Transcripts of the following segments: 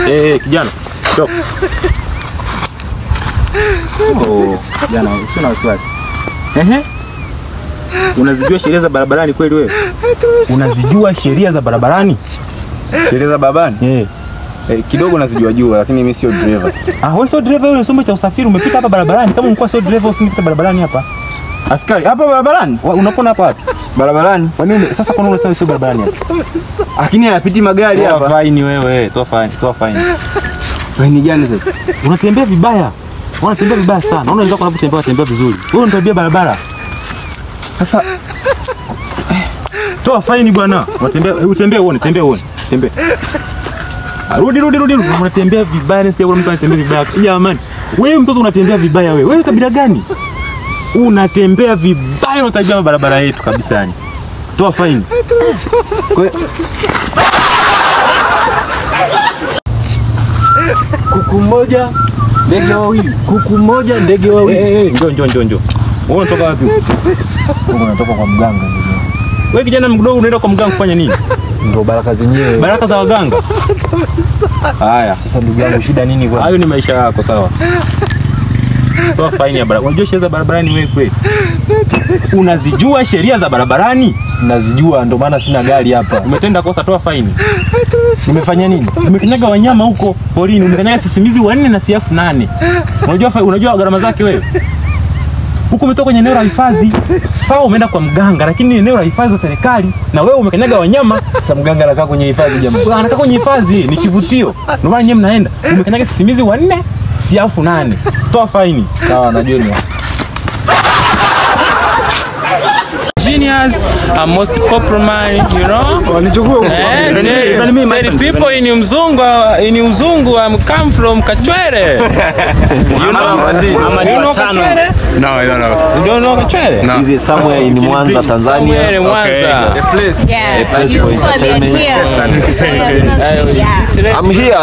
Eh, kijana. Stop. Oh, kijana, usina wasiwasi. Ehe. Unazijua sheria za barabarani kweli wewe? Unazijua sheria za barabarani? Sheria za barabarani? Eh. Kidogo nazijua jua, lakini mimi sio driver. Ah, wewe sio driver, wewe unasoma cha usafiri, umepita hapa barabarani. Kama ungekuwa sio driver usingepita barabarani hapa. Askari, hapa barabarani? Unapona hapa wapi? Barabarani. Kwa nini sasa kwa nini unasema sio barabarani hapa? Lakini hayapiti magari hapa. Toa faini wewe, toa faini, toa faini. Faini gani sasa? Unatembea vibaya. Unatembea vibaya sana. Unaona wenzako wanapotembea wanatembea vizuri. Wewe unatembea barabara. Sasa toa faini bwana. Unatembea, utembee uone, tembea uone. Tembea. Rudi rudi rudi. Unatembea vibaya, nisikia kuna mtu anatembea vibaya. Jamani, wewe mtoto unatembea vibaya wewe. Wewe kabila gani? Unatembea vibaya, unatabia barabara yetu kabisa yani. Toa faini. Kuku mmoja, ndege wawili. Kuku mmoja, ndege wawili. Eh, njoo njoo njoo njoo. Wewe unatoka wapi? Wewe unatoka kwa mganga ndugu. Wewe kijana mdogo unaenda kwa mganga kufanya nini? Ndio baraka zenyewe. Baraka za waganga. Haya, sasa ndugu yangu shida nini kwa? Hayo ni maisha yako sawa. Toa faini ya barabara. Unajua sheria za barabarani wewe kweli? Unazijua sheria za barabarani? Nazijua, ndio maana sina gari hapa. Umetenda kosa, toa faini. Nimefanya nini? Umekanyaga wanyama huko porini, umekanyaga sisimizi 4 na siafu 8. Unajua gharama zake wewe? Huko umetoka kwenye eneo la hifadhi. Sawa, umeenda kwa mganga, lakini eneo la hifadhi za serikali na wewe umekanyaga wanyama. Sasa mganga anakaa kwenye hifadhi jamani. Anakaa kwenye hifadhi, ni kivutio. Ndio maana nyewe mnaenda. Umekanyaga sisimizi 4, siafu 8. Toa faini. Sawa, najua ni. Genius, I'm most popular man, you know. Tell people in Mzungu, I'm come from Kachwere. You know, you know Kachwere? No, I don't know. You don't know Kachwere? No. Is it somewhere in Mwanza, Tanzania? Somewhere in Mwanza. Okay. A place. Yeah. A place for entertainment. Yeah. I'm here.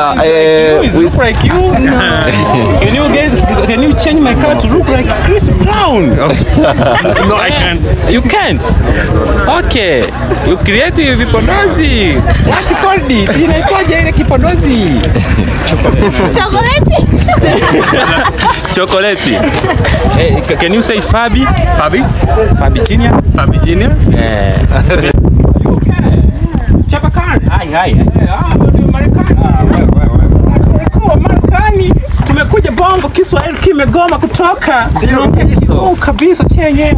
With look like you. No. Can you guys? Can you change my car to look like Chris Brown? No, I can't. You can't. Okay, you create vipodozi. What called it? Inaitwaje ile kipodozi? Chocolate. Chocolate. Hey, can you say Fabi? Fabi? Fabi Genius? Fabi Genius? Yeah. Are you okay? Chapa car. Hi, hi. Ah, Marekani. Marekani. Tumekuja Bongo, Kiswahili kimegoma kutoka. Ndio kabisa chenyewe.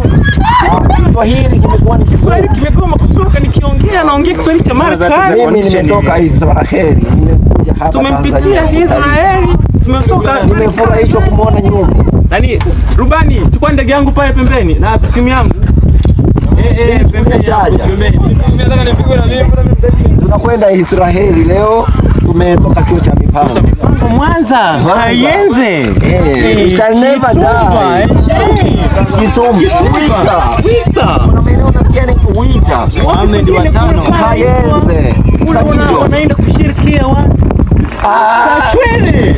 Kiswahili kimekuwa ni Kiswahili kimegoma kutoka, nikiongea naongea Kiswahili cha Marekani. Mimi nimetoka Israeli, nimekuja hapa. Tumempitia Israeli, tumetoka. Nimefurahishwa kumuona nyumba. Nani? Rubani, chukua ndege yangu pale pembeni na simu yangu. Pembeni chaja. Pembeni. Nataka nipigwe na mimi. Tunakwenda Israeli leo. Tumetoka chuo cha mipango. Mwanza, Kayenze. We shall never die. Kitumba. Wita. Kuna maeneo nasikia ni Wita. Mohamed watano. Kayenze. Sagijo. Wanaenda kushirikia watu. Kachwele.